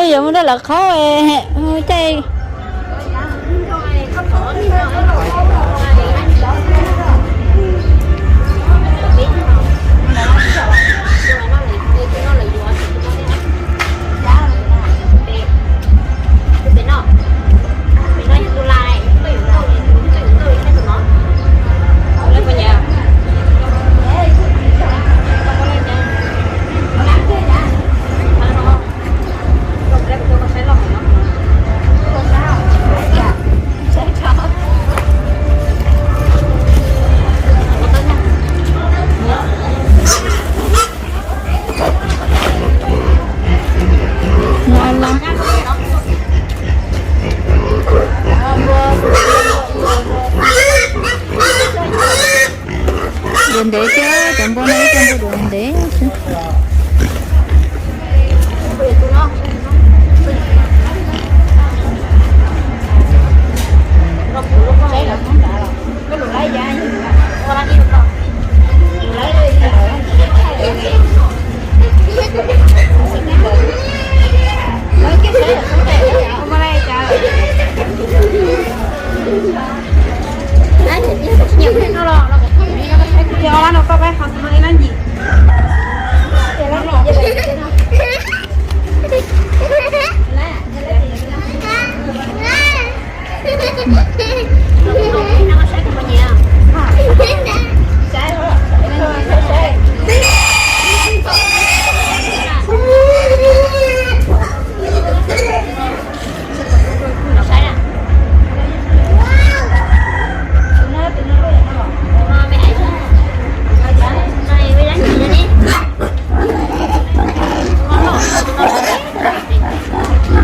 Yuav mus rau lawv qhaub caij. Dua ntev thiab, cov npua no ib co npua dua ntev xwb.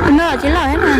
Tus no tsis loj thiab na.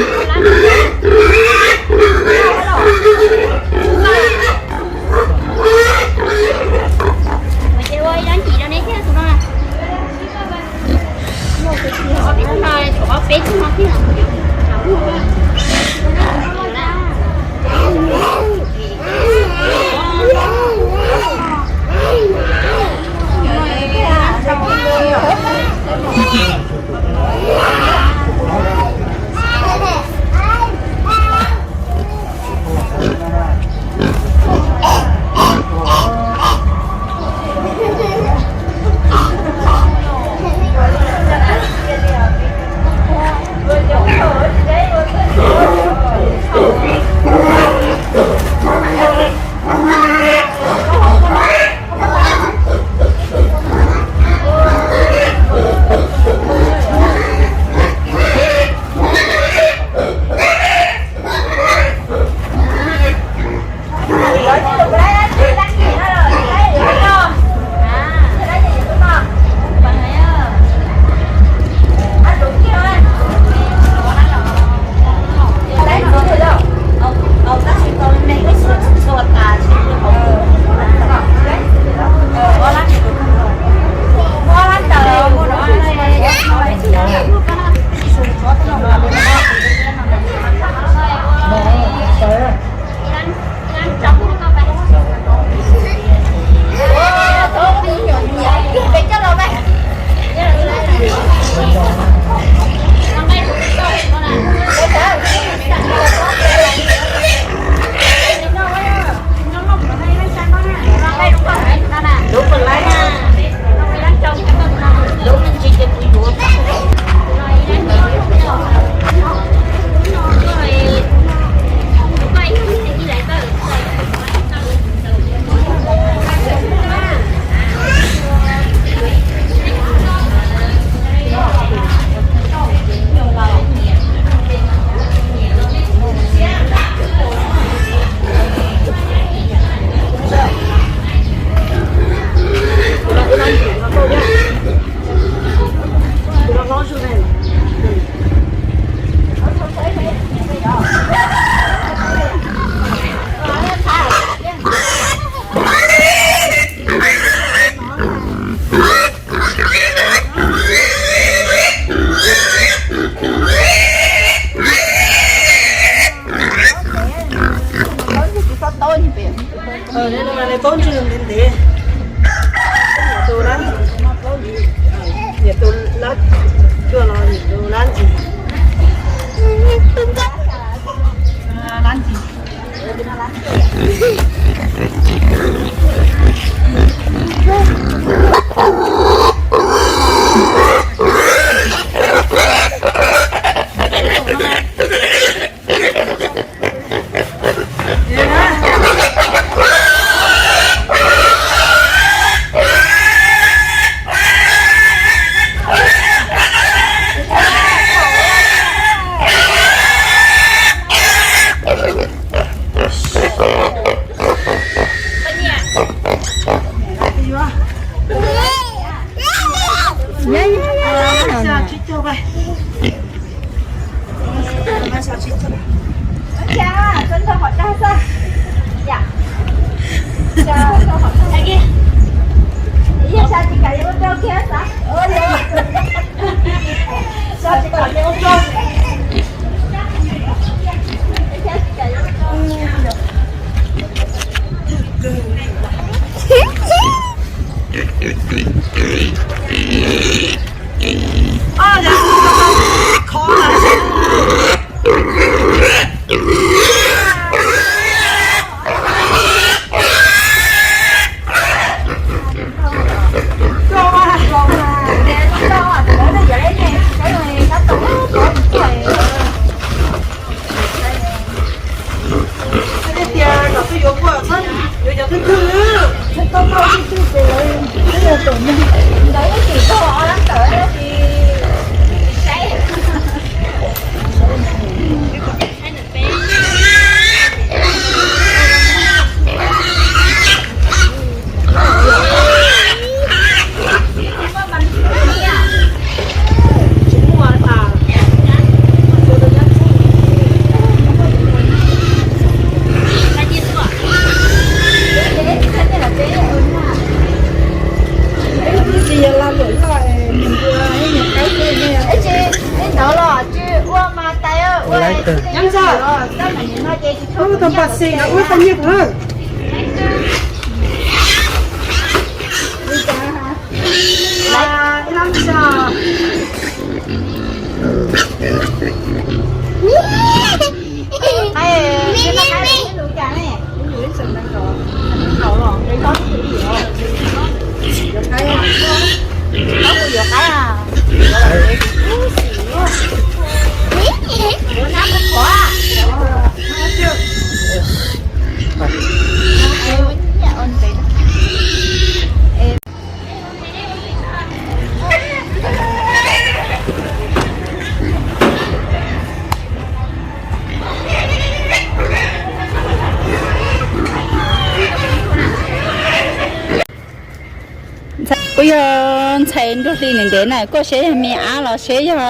Kuj yog ntxhais nrug hli ntev ntev na, koj seb yog me ab los seb yog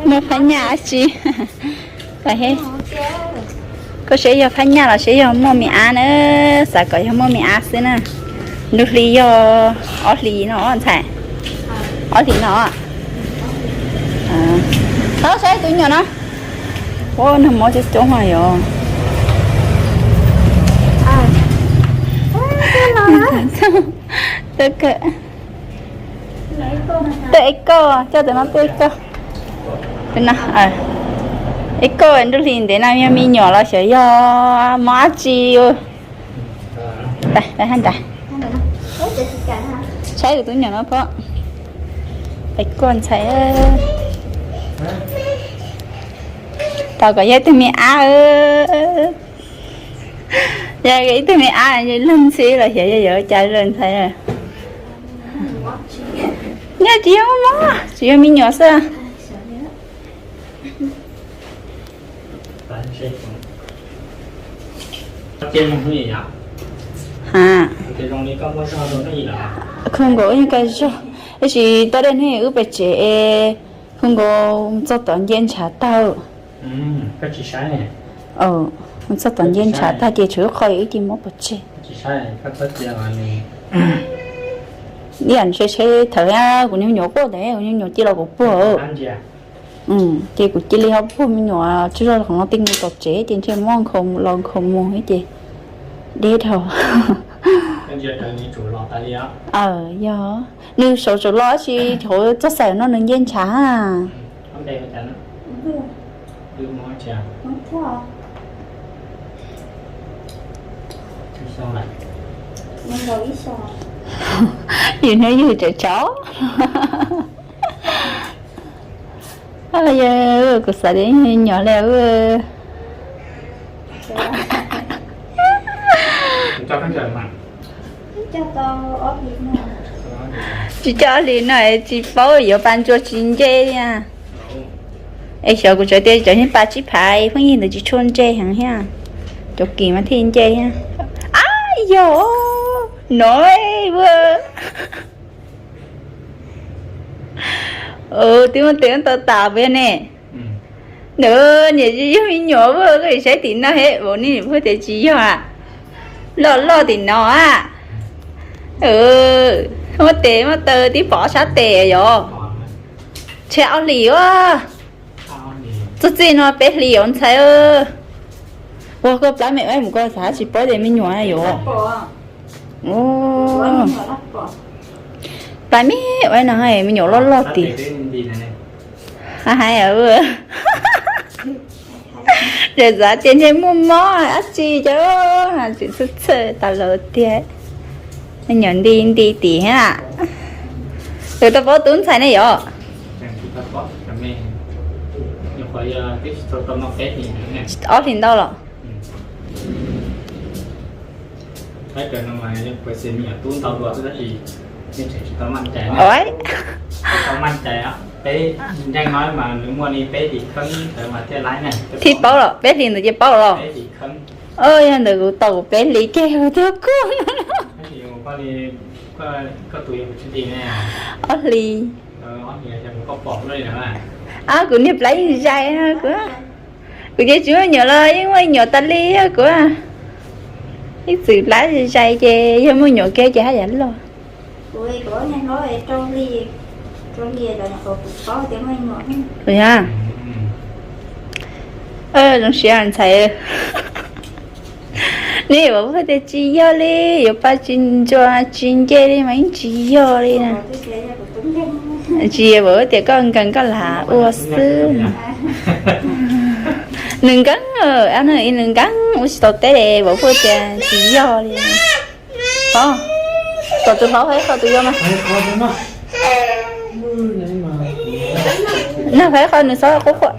muaj phab nyaj dab tsi. Koj seb yog phab nyaj los seb yog muaj me ab na, xav kom yog muaj me ab xwb na. Nrug hli yog ob hlis no ntxhais, ob hlis no. Txhob saib tus nyuam no, ua nag mob coob coob yog. Tuaj ib kauj, coj tus no tuaj ib kauj. Ib kauj nrug hli ntev na, yog me nyuam los xyov yog mob dab tsi. Saib tus tub nyuam no phob. Ib kauj ntxhais, tos kom yog ib tug me ab. Yog ib tug me ab leeg ntxhi los xyov yog yuav cas lawm ntxhais. Nyob tsis yog mob, tsis yog me nyuam xwb. Ha, khu nkaus yog koj zog, tab sis tau dej hnub wb pem tsev es khu nkaus txog tom nce ntshav tag. Mus txog tom nce ntshav tag ces tshuav ib qho wb cia li muab pov tseg. Ib yam ntshe seb thawv, kuv nyuag nyuam quaj ntawd, kuv nyuag nyuam cia los kuv puag. Ces kuv cia li ho puag me nyuam tsis zog qhov no, tej mus tom tsev ces ntshe muab nkhaus los nkhaus mus ces deb dhau. Yog nws saum saum los sis hauv txoj xaim no nws nce ntshav. Yus hnub yug tsav tsav. Yog kuv xav tias nyuam li. Tsis coj ob hlis no tsis paub yuav pas ntsuas tsis nce li. Es xyov kuv tsuas tias cov niag pas tsib phaiv pheej yig ntawd tsis tshua nce heev thiab. Cov kim mas thiaj nce thiab. Ab yog no ua. Twb muab tes muab taw tas peb ne. Nws niam tsis yog me nyuam, koj saib tim no he, vauv ne, peb tias tsis yog a. Loj loj tim no a. Muab tes muab taw tib pom sab tes yom. Tshe ob hlis a. Txog txij no peb hlis os ntxhais. Ua koj plab me ua mus koj xav tsis paub tias me nyuam yom. Plab me ua no me nyuam loj loj tiag. Hais, tseem xav tias ntshe muaj mob dab tsi cov, tseem txhawj txhawj tas lawm tiag. Me nyuam nti nti tim thiab. Tus tau paub tub ntxhais ne yom. Ob hlis ntau los. Thib paub los, peb hlis ntawd ces paub los. Yog ntawd kuv tau kuv peb hlis kiag kuv thiaj kuj. Ob hlis. Ab, kuv niag plab yeej zais kuv. Kuv ces tsis muaj nyuam los yeej muaj nyuam tas li kuv. Ib txwm plab zais ces yog muaj nyuam kiag ces haj yam loj. Zoo siab ntxhais. Neb yuav pab tias tsis yog li, yuav pab tsis ntsuas tsis nce li mas yeej tsis yog li na. Tsis yog, vauv tias koj nkees koj lam ua xwb. Nws nkees, nws nkees ua tsis tau teb li, vauv pheej tias tsis yog li. Tom tus hlob hais qhov tus yau mas. Nag hais qhov nws txhob quaj quaj.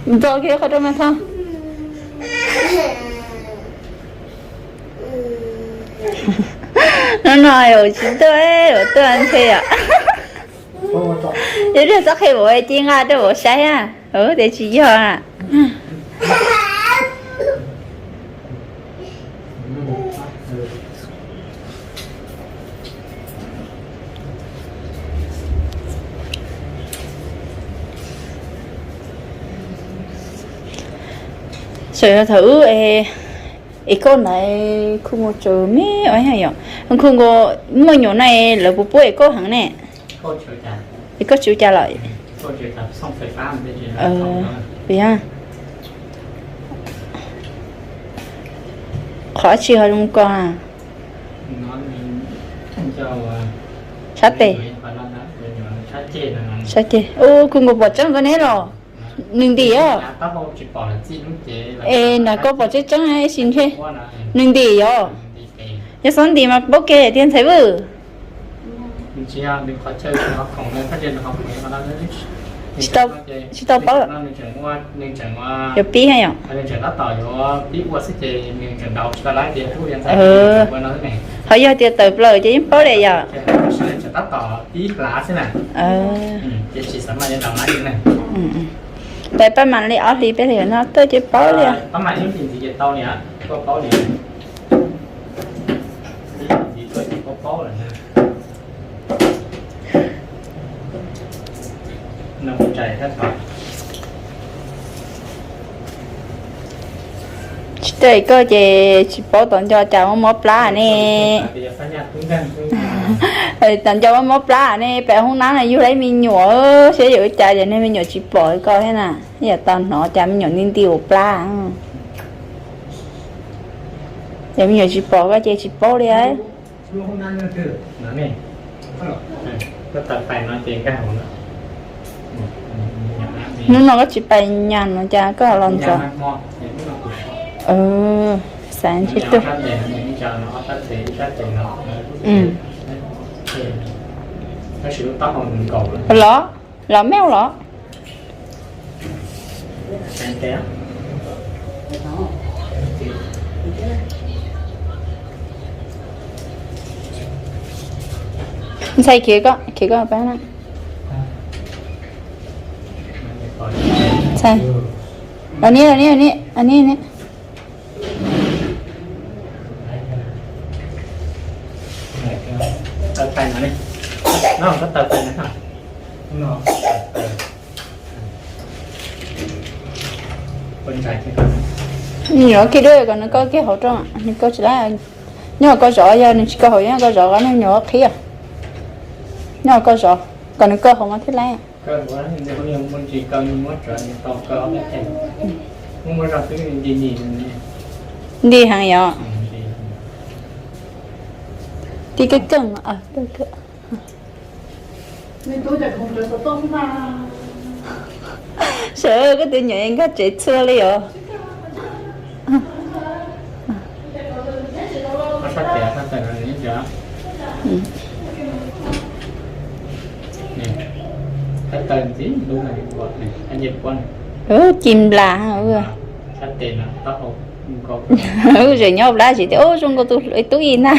Ntxo kiag qhov rau mas tho. No no, tsis tuaj, ua tuaj ntshe yom. Yog txhob qhia vauv, ci nqa rau vauv saib a, tias tsis yog. Thaum ub es koj ntawd khu nkaus tsaus me ua yog yom, khu nkaus muaj nyuam no lawv puas pub es koj heev ne? Es koj tsis ua cas los? Qhov tsis ho zoo ko. Sab tes. Sab ceg. Ua khu nkaus pom tseeb ko ne los? Nws ntim os. Es nram koj pom tseeb tseeb ib sim ntshe nws ntim os. Yog xob ntim mas paub kiag tiag ntxhais vwj. Tsis tau paub. Yuav pib ha yom. Ho yog tias tawm plaws ces yeej paub li yom. Peb pab mam li ob hlis peb hlis no tuaj ces paub li. Tsis tau koj ces tsis paub tom nco cas muaj mob plab ne. Tom nco muaj mob plab ne, pem hoob nab no yug lawm me nyuam, saib yuav ua cas ces niag me nyuam tsis pom koj thiab na. Yam tau hnov cas me nyuam nti nti ua plab. Ces me nyuam tsis pom koj ces tsis paub li. Hnub no koj tsis pais nyas no cas koj los ntxov? Xav ntshe tuaj. Los, los mej los. Ntxhais, khiav koj, khiav koj pab na. Ntxhais, los niam, los niam, los niam, los niam. Tais no ne, no koj taws tais no. No. Nws yuav kiag dua kom nws kaw kiag hauv rau, nws kaw tsis laib. Nyob koj zov, yog nws tsis kaw hauv, nyob koj zov nws nyuam qhuav qhib. Nyob koj zov kom nws kaw hauv mas thiaj laib. Nti heev yom. Ti keej keej. Sawv koj tus nyuam nkag tsev txhua li os. Ci nplas. Wb tseem nyob plab tsis tias ub zoo nkaus tus tub i na.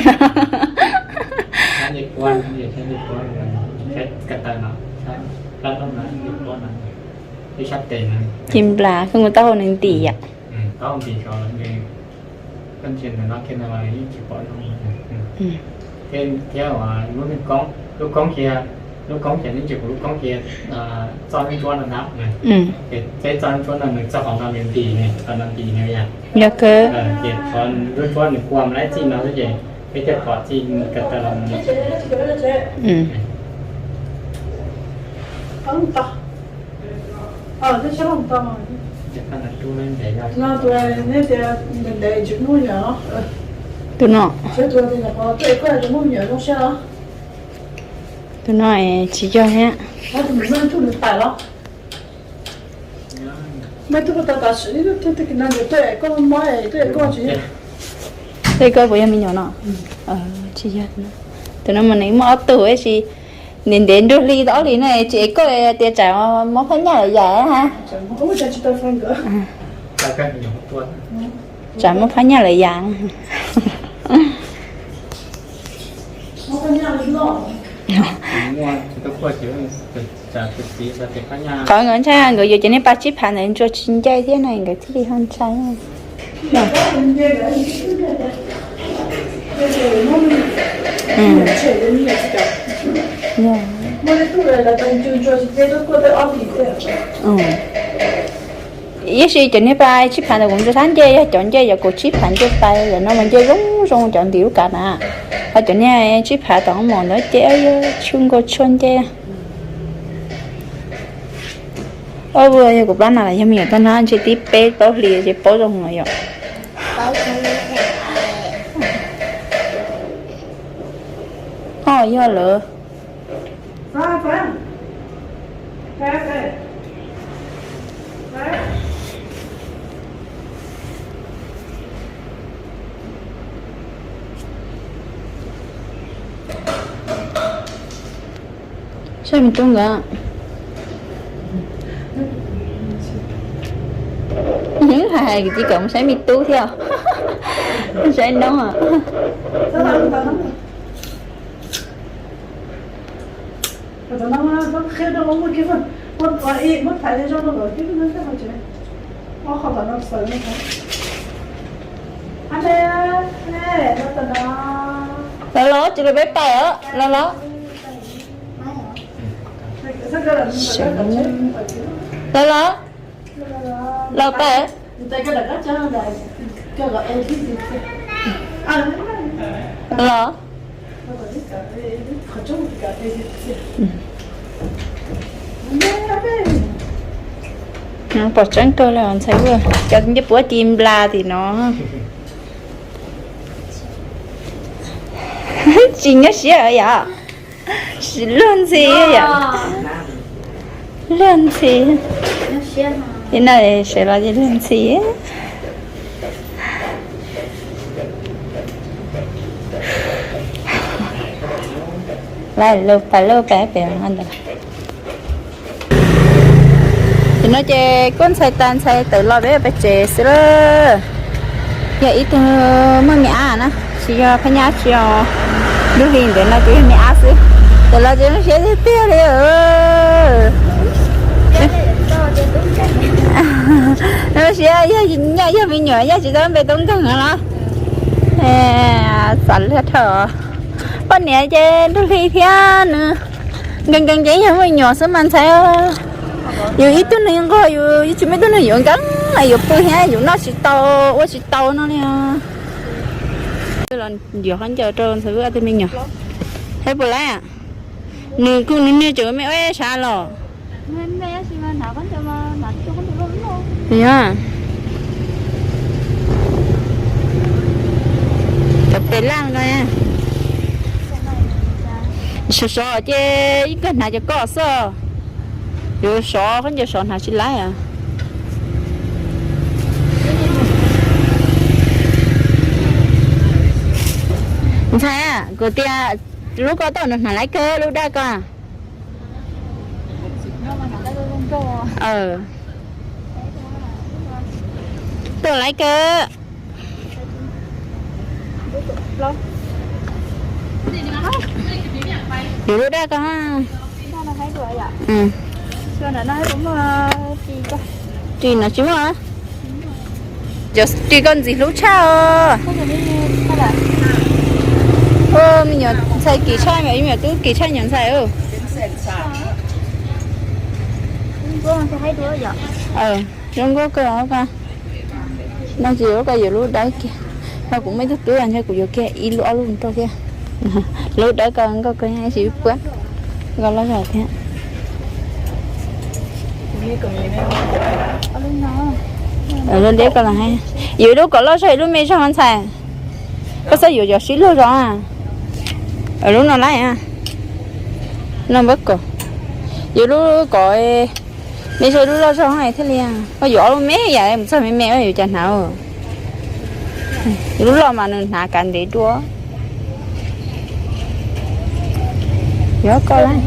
Ci nplas, koj mus taub hau nws ntim yom. Thiab lub koob, lub koob ces yeej tsis kuv lub koob ces yeej tsis kuv lub koob ces txoj ntsuab no ntag. Ces peb txoj ntsuab no nws txoj hauv no nws ntim ne, qhov no ntim ne yom. Yog kawg. Ces qhov lub ntsuab nws kua mus laib txij no xwb ces peb thiaj pom txij ka taw los. Tus no, tus no tsis yog thiab. Tej koj puas yog me nyuam no? Tsis yog. Tus no mas nws muaj ob tug tab sis ntev ntev nruab hli tau ob hlis no tsis es koj tias tsam muab phab nyaj lawm yam. Tsam muab phab nyaj lawm yam. Qhov nkawd ntshai nkawd yuav cov niag paj tsib phav ntawd ntsuas tsis ncaim thiab na nkawd thiaj li ho ntshai. Ib si cov niag paj tsib phav ntawd kuv ntsuas sab ncej yog cov ncej yog kaum tsib phav ncej pais, yog no mas ncej zoo zoo cov ntim lub kav na. Ho cov niag tsib phav tom mom ntawd ces yog tshuaj nkauj tshuaj ncej. Ob, yog kuv plab na los yog me nyuam tag na ntshe tib peb plaub hlis ces paub zoo no yom. Ho yog lawm. Saib me tub nkawd. Hais hais kwv tij kom mus saib me tub thiab. Saib noob. Los los, tsis los peb pais os, los los. Los los, los pais. Los. Pom tseeb kawg li ntxhais, cov ncej puab ci nplas tim no. Tsis nyuaj siab yom. Luag ntxhi yom. Luag ntxhi. Ib no sawv los ces luag ntxhi. Lawv lub pais lub pais pem ntawd. Tam no ces kuj ntxhais tas ntxhais tawm los peb pem tsev xwb lawm. Yog ib tug muaj me ab na, tsis yog phab nyaj tsis yog. Lub hli ntawd no ces yog me ab xwb. Tawm los ces zoo siab tiag tiag li. Zoo siab yog nyaj yog me nyuam yog tsis tau npe tub nkeeg no los. Xav luag dhau. Poj niam ces nrug hli thiab nws nkees nkees ces yog me nyuam xwb mas ntxhais. Yus ib tug neeg nquag yus yeej tsis muaj ib tug neeg yuav nkees, yuav pw thiab yus noj tsis tau, ua tsis tau no li. Los ncuav khaub ncaws rau ntxhais Vwj ob tug me nyuam. Thiab puas laib? Nws kuj nws niag tseem me ua sav los. Yog cov pes laj no, sov sov ces ib koj hnav cov koj xwb. Yuav sov khaub ncaws sov hnav tsis laib. Ntxhais, kuv tias lub koj tau no hnav laib kawg lub daj koj. Tuaj laib kawg. Yuav lub daj koj. Ris no tsis muaj. Cov ris koj ntxim hlub tshaj os. Me nyuam ntxhais kim tshaj, me nyuam tub kim tshaj nyuam ntxhais. Zoo nkauj kawg. No ces yuav koj yuav lub dawb kiag. No kuv muaj ib tug tub ntshe kuv yuav kiag ib lub ob lub rau thiab. Lub dawb koj nkauj kawg tsis puab. Koj loj zog thiab. Lub dawb koj los, yuav lub kom loj zog, lub me zog ntxhais. Koj xav yuav cov sib luag zog. Lub no laib, no npawb kom, yuav lub kom me zog, lub loj zog thiaj li. Koj yuav ob lub me yam mus txog me me yuav cas hnav. Lub loj mas nws hnav kav ntev dua. Yuav koj lawm.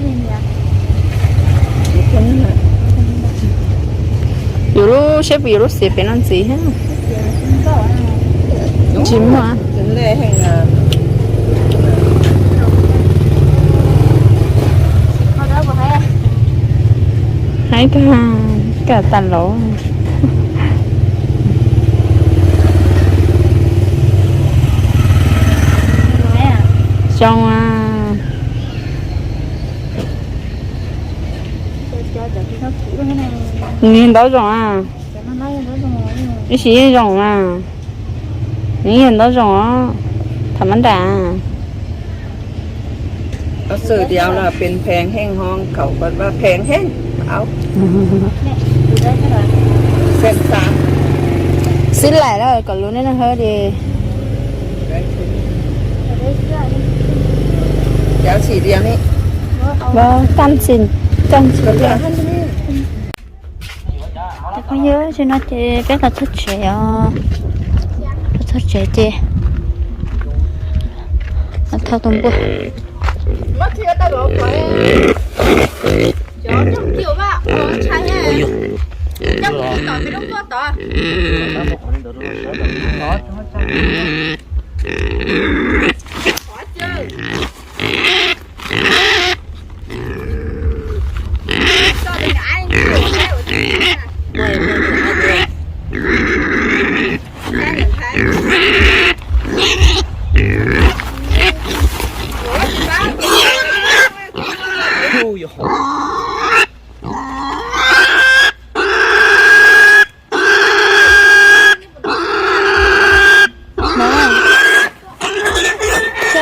Yuav lub seb puas yuav lub xiav pem no ntxiv. Tsis muaj. Haib kawg, kawg tas los. Zoo a. Nws ntau zoo a. Ib sim yeej zoo mas. Nws yog ntau zoo os. Tham mab nram. Xwm tias pes pheev heej ho, khaum koj pheev heej. Xib laim lawm kom lub nej no hawb di. Cov xim tias ni. Cov xim tias. Phooj ywg, tam sim no ces peb los txog tsev os. Los txog tsev ces los thau tus npua.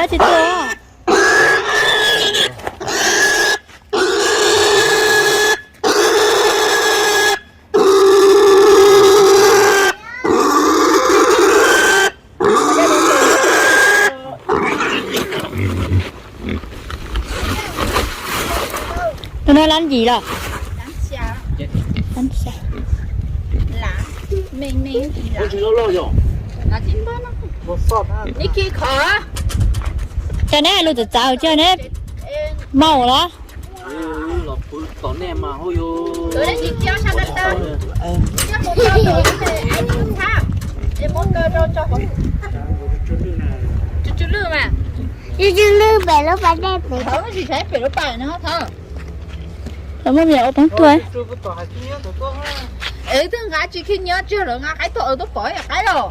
Tsis tuaj. Tus no lab ntsis los? Cas neb hais lus txawv txawv, cas neb maum los? Tsw tsw lwj pem lub pas dej pem. Los muab me nyuam ua poob tuag. Twb nqa tsis khi nyob tsis lawv nqa qaib tuaj, tuaj pov qaib los.